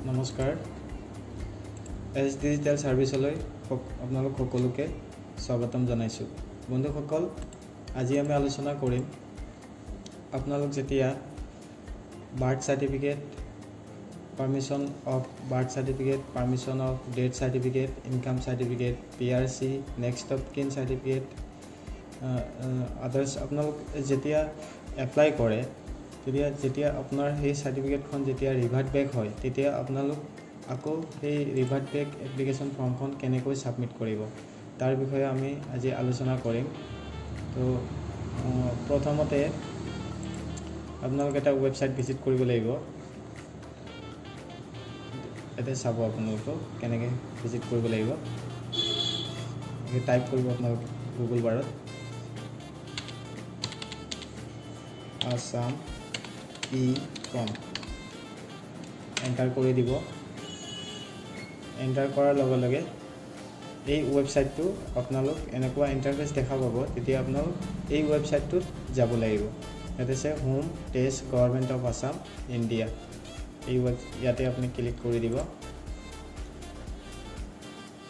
নমস্কাৰ, S digital ছাৰ্ভিচলৈ আপোনালোক সকলোকে স্বাগতম জনাইছোঁ। বন্ধুসকল, আজি আমি আলোচনা কৰিম আপোনালোক যেতিয়া birth certificate, permission of birth certificate, permission of death certificate, income certificate, PRC, next of kin certificate, others আপোনালোক যেতিয়া এপ্লাই কৰে, তেতিয়া যেতিয়া আপোনাৰ সেই চাৰ্টিফিকেটখন যেতিয়া ৰিভাৰ্ট বেক হয়, তেতিয়া আপোনালোক আকৌ সেই ৰিভাৰ্ট বেক এপ্লিকেশ্যন ফৰ্মখন কেনেকৈ ছাবমিট কৰিব তাৰ বিষয়ে আমি আজি আলোচনা কৰিম। তো প্ৰথমতে আপোনালোক এটা ৱেবছাইট ভিজিট কৰিব লাগিব। ইয়াতে চাব আপোনালোকক কেনেকৈ ভিজিট কৰিব লাগিব। টাইপ কৰিব আপোনালোক গুগল বাৰত আছাম ই কম, এণ্টাৰ কৰি দিব। এণ্টাৰ কৰাৰ লগে লগে এই ৱেবছাইটটো আপোনালোক এনেকুৱা ইণ্টাৰফেচ দেখা পাব। তেতিয়া আপোনালোক এই ৱেবছাইটটোত যাব লাগিব। ইয়াতে আছে home test government of Assam India, এই ইয়াতে আপুনি ক্লিক কৰি দিব।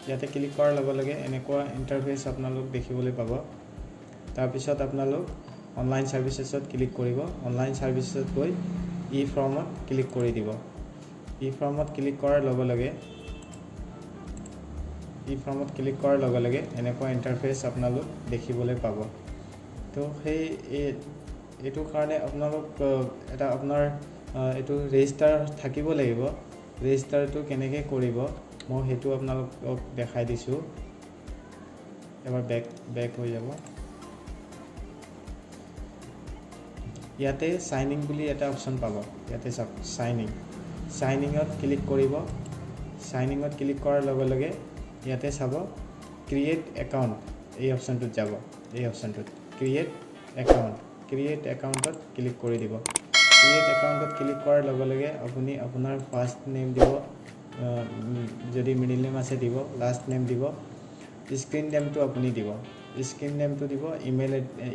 ইয়াতে ক্লিক কৰাৰ লগে লগে এনেকুৱা ইণ্টাৰফেচ আপোনালোক দেখিবলৈ পাব। তাৰপিছত আপোনালোক অনলাইন ছাৰ্ভিচেছত ক্লিক কৰিব। অনলাইন ছাৰ্ভিচেছত গৈ ই ফৰ্মত ক্লিক কৰি দিব। ই ফৰ্মত ক্লিক কৰাৰ লগে লগে এনেকুৱা ইণ্টাৰফেচ আপোনালোক দেখিবলৈ পাব। তো সেই এইটো কাৰণে আপোনালোক এটা আপোনাৰ এইটো ৰেজিষ্টাৰ থাকিব লাগিব। ৰেজিষ্টাৰটো কেনেকৈ কৰিব মই সেইটো আপোনালোকক দেখাই দিছোঁ। এবাৰ বেক হৈ যাব। ইয়াতে চাইন ইন বুলি এটা অপশ্যন পাব। ইয়াতে চাওক চাইন ইন, চাইন ইনত ক্লিক কৰিব। চাইন ইনত ক্লিক কৰাৰ লগে লগে ইয়াতে চাব ক্ৰিয়েট একাউণ্ট, এই অপশ্যনটোত যাব। এই অপশ্যনটোত ক্ৰিয়েট একাউণ্ট, ক্ৰিয়েট একাউণ্টত ক্লিক কৰি দিব। ক্ৰিয়েট একাউণ্টত ক্লিক কৰাৰ লগে লগে আপুনি আপোনাৰ ফাৰ্ষ্ট নেম দিব, যদি মিডিল নেম আছে দিব, লাষ্ট নেম দিব, স্ক্ৰীণ নেমটো আপুনি দিব, স্ক্ৰীণ নেমটো দিব,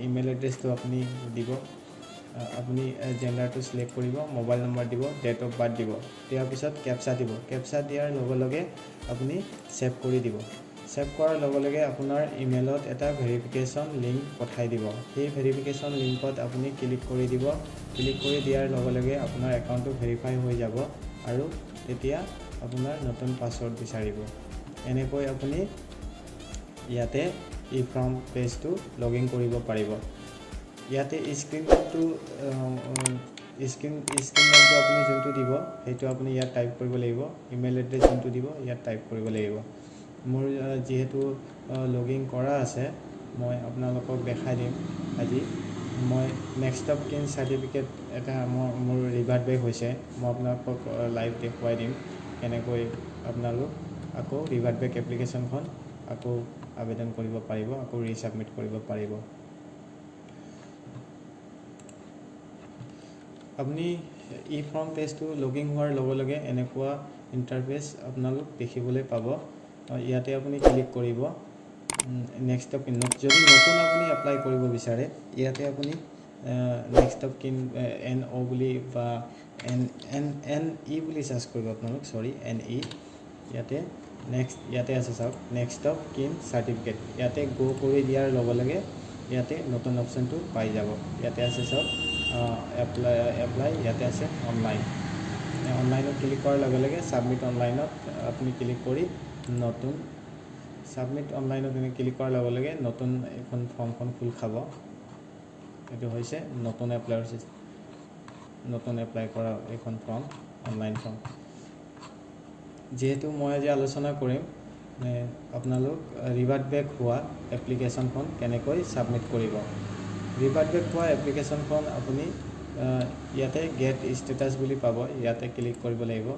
ইমেইল এড্ৰেছটো আপুনি দিব, আপুনি জেণ্ডাৰটো চিলেক্ট কৰিব, মোবাইল নম্বৰ দিব, ডেট অফ বাৰ্থ দিব। দিয়াৰ পিছত কেপচা দিব। কেপচা দিয়াৰ লগে লগে আপুনি ছেভ কৰি দিব। ছেভ কৰাৰ লগে লগে আপোনাৰ ইমেইলত এটা ভেৰিফিকেশ্যন লিংক পঠাই দিব। সেই ভেৰিফিকেশ্যন লিংকত আপুনি ক্লিক কৰি দিব। ক্লিক কৰি দিয়াৰ লগে লগে আপোনাৰ একাউণ্টটো ভেৰিফাই হৈ যাব আৰু তেতিয়া আপোনাৰ নতুন পাছৱৰ্ড বিচাৰিব। এনেকৈ আপুনি ইয়াতে ই ফৰ্ম পেজটো লগ ইন কৰিব পাৰিব। ইয়াতে স্ক্ৰীণ নেমটো আপুনি যোনটো দিব সেইটো আপুনি ইয়াত টাইপ কৰিব লাগিব। ইমেইল এড্ৰেছ যোনটো দিব ইয়াত টাইপ কৰিব লাগিব। মোৰ যিহেতু লগ ইন কৰা আছে, মই আপোনালোকক দেখাই দিম। আজি মই নেক্সট অফ কিন চাৰ্টিফিকেট এটা মোৰ ৰিভাৰ্ট বেক হৈছে, মই আপোনালোকক লাইভ দেখুৱাই দিম কেনেকৈ আপোনালোক আকৌ ৰিভাৰ্ট বেক এপ্লিকেশ্যনখন আকৌ আবেদন কৰিব পাৰিব, আকৌ ৰিছাবমিট কৰিব পাৰিব। আপুনি ই ফৰ্ম পেজটো লগ ইন হোৱাৰ লগে লগে এনেকুৱা ইণ্টাৰফেচ আপোনালোক দেখিবলৈ পাব। ইয়াতে আপুনি ক্লিক কৰিব নেক্সট অফ কিন। যদি নতুন আপুনি এপ্লাই কৰিব বিচাৰে, ইয়াতে আপুনি নেক্সট অফ কিন এন অ' বুলি বা এন এন এন ই বুলি চাৰ্চ কৰিব আপোনালোক, চৰি এন ই। ইয়াতে নেক্সট, ইয়াতে আছে চাওক নেক্সট অফ কিন চাৰ্টিফিকেট। ইয়াতে গ' কৰি দিয়াৰ লগে লগে ইয়াতে নতুন অপশ্যনটো পাই যাব। ইয়াতে আছে চাওক এপ্লাই, ইয়াতে আছে অনলাইন। অনলাইনত ক্লিক কৰাৰ লগে লগে ছাবমিট অনলাইনত আপুনি ক্লিক কৰি নতুন ছাবমিট অনলাইনত এনে ক্লিক কৰাৰ লগে লগে নতুন এখন ফৰ্মখন খোল খাব। এইটো হৈছে নতুন এপ্লাইৰ নতুন এপ্লাই কৰা এইখন ফৰ্ম, অনলাইন ফৰ্ম। যিহেতু মই আজি আলোচনা কৰিম আপোনালোক ৰিভাৰ্ট বেক হোৱা এপ্লিকেশ্যনখন কেনেকৈ ছাবমিট কৰিব। ৰিভাৰ্ট বেক হোৱা এপ্লিকেশ্যনখন আপুনি ইয়াতে গেট ষ্টেটাছ বুলি পাব, ইয়াতে ক্লিক কৰিব লাগিব।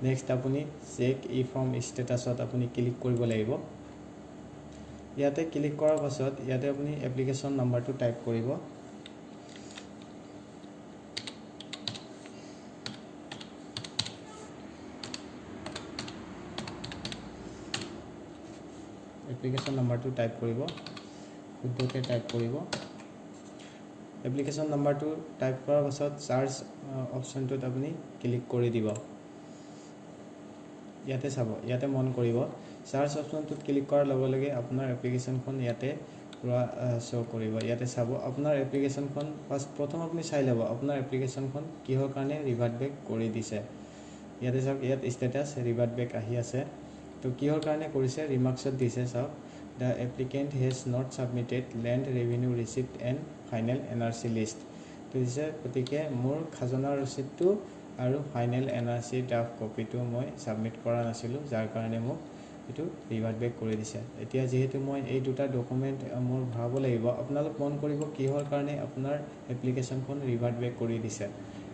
নেক্সট আপুনি চেক ই ফৰ্ম ষ্টেটাছত আপুনি ক্লিক কৰিব লাগিব। ইয়াতে ক্লিক কৰাৰ পাছত ইয়াতে আপুনি এপ্লিকেশ্যন নাম্বাৰটো টাইপ কৰিব। এপ্লিকেশ্যন নাম্বাৰটো টাইপ কৰিব, শুদ্ধকৈ টাইপ কৰিব। এপ্লিকেশ্যন নাম্বাৰটো টাইপ কৰাৰ পাছত চাৰ্চ অপশ্যনটোত আপুনি ক্লিক কৰি দিব। ইয়াতে চাব, ইয়াতে মন কৰিব, চাৰ্চ অপশ্যনটোত ক্লিক কৰাৰ লগে লগে আপোনাৰ এপ্লিকেশ্যনখন ইয়াতে পূৰা শ্ব' কৰিব। ইয়াতে চাব আপোনাৰ এপ্লিকেশ্যনখন, ফাৰ্ষ্ট প্ৰথম আপুনি চাই ল'ব আপোনাৰ এপ্লিকেশ্যনখন কিহৰ কাৰণে ৰিভাৰ্ট বেক কৰি দিছে। ইয়াতে চাওক, ইয়াত ষ্টেটাছ ৰিভাৰ্ট বেক আহি আছে। তো কিহৰ কাৰণে কৰিছে ৰিমাৰ্কছত দিছে, চাওক, the applicant has not submitted land revenue receipt and final NRC list তো দিছে। গতিকে মোৰ খাজনা ৰচিদটো আৰু ফাইনেল NRC draft কপিটো মই ছাবমিট কৰা নাছিলোঁ, যাৰ কাৰণে মোক এইটো ৰিভাৰ্ট বেক কৰি দিছে। এতিয়া যিহেতু মই এই দুটা ডকুমেণ্ট মোৰ ভৰাব লাগিব, আপোনালোক মন কৰিব কিহৰ কাৰণে আপোনাৰ এপ্লিকেশ্যনখন ৰিভাৰ্ট বেক কৰি দিছে।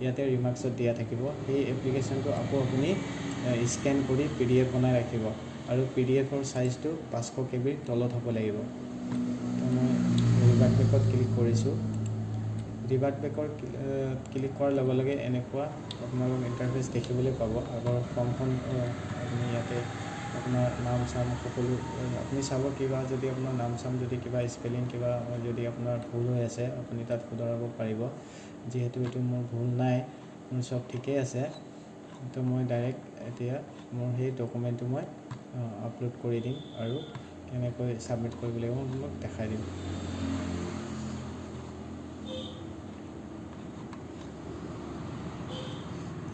ইয়াতে ৰিমাৰ্কছত দিয়া থাকিব। সেই এপ্লিকেশ্যনটো আকৌ আপুনি স্কেন কৰি PDF বনাই ৰাখিব আৰু PDFৰ চাইজটো 500 KBৰ তলত হ'ব লাগিব। তো মই ৰিভাৰ্ট বেকত ক্লিক কৰিছোঁ। ৰিভাৰ্ট বেকৰ ক্লিক কৰাৰ লগে লগে এনেকুৱা আপোনালোক ইণ্টাৰফেচ দেখিবলৈ পাব। আগৰ ফৰ্মখন আপুনি ইয়াতে আপোনাৰ নাম চাম সকলো আপুনি চাব, কিবা যদি আপোনাৰ নাম চাম যদি কিবা স্পেলিং কিবা যদি আপোনাৰ ভুল হৈ আছে আপুনি তাত শুধৰাব পাৰিব। যিহেতু এইটো মোৰ ভুল নাই, মোৰ চব ঠিকেই আছে, তো মই ডাইৰেক্ট এতিয়া মোৰ সেই ডকুমেণ্টটো মই আপলোড কৰি দিম আৰু কেনেকৈ ছাবমিট কৰিব লাগিব মই আপোনাক দেখাই দিম।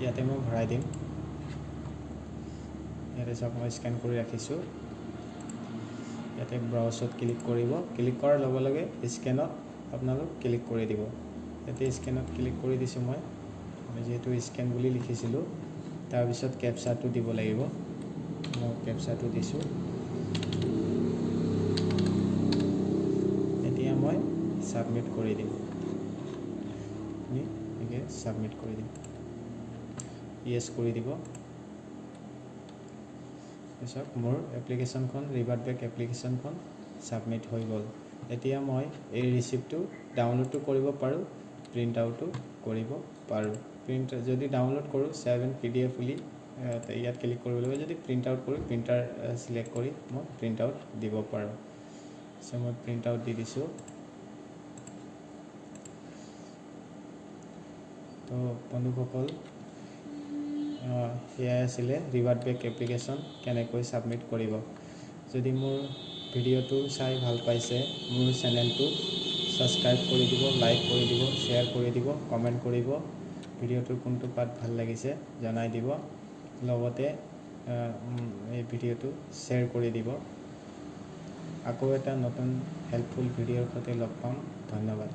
ইয়াতে মই ভৰাই দিম। ইয়াতে চাওক, মই স্কেন কৰি ৰাখিছোঁ। ইয়াতে ব্ৰাউজত ক্লিক কৰিব, ক্লিক কৰাৰ লগে লগে স্কেনত আপোনালোক ক্লিক কৰি দিব। ইয়াতে স্কেনত ক্লিক কৰি দিছোঁ মই, যিহেতু স্কেন বুলি লিখিছিলোঁ। তাৰপিছত কেপচাৰটো দিব লাগিব, মই কেপচাৰটো দিছোঁ। এতিয়া মই ছাবমিট কৰি দিম, এনেকৈ ছাবমিট কৰি দিম, য়েছ কৰি দিব। তাৰপিছত মোৰ এপ্লিকেশ্যনখন, ৰিভাৰ্ট বেক এপ্লিকেশ্যনখন ছাবমিট হৈ গ'ল। এতিয়া মই এই ৰিচিপ্টটো ডাউনলোডো কৰিব পাৰোঁ, প্ৰিণ্ট আউটো কৰিব পাৰোঁ। প্ৰিণ্ট যদি ডাউনলোড কৰোঁ ছেভ এণ্ড PDF বুলি ইয়াত ক্লিক কৰিব লাগিব। যদি প্ৰিণ্ট আউট কৰোঁ, প্ৰিণ্টাৰ চিলেক্ট কৰি মই প্ৰিণ্ট আউট দিব পাৰোঁ। চ' মই প্ৰিণ্ট আউট দি দিছোঁ। তো বন্ধুসকল, সেয়াই আছিলে ৰিভাৰ্ট বেক এপ্লিকেশ্যন কেনেকৈ ছাবমিট কৰিব। যদি মোৰ ভিডিঅ'টো চাই ভাল পাইছে, মোৰ চেনেলটো ছাবস্ক্ৰাইব কৰি দিব, লাইক কৰি দিব, শ্বেয়াৰ কৰি দিব, কমেণ্ট কৰিব, ভিডিঅ'টোৰ কোনটো পাৰ্ট ভাল লাগিছে জনাই দিব, লগতে এই ভিডিঅ'টো শ্বেয়াৰ কৰি দিব। আকৌ এটা নতুন হেল্পফুল ভিডিঅ'ৰ সৈতে লগ পাম। ধন্যবাদ।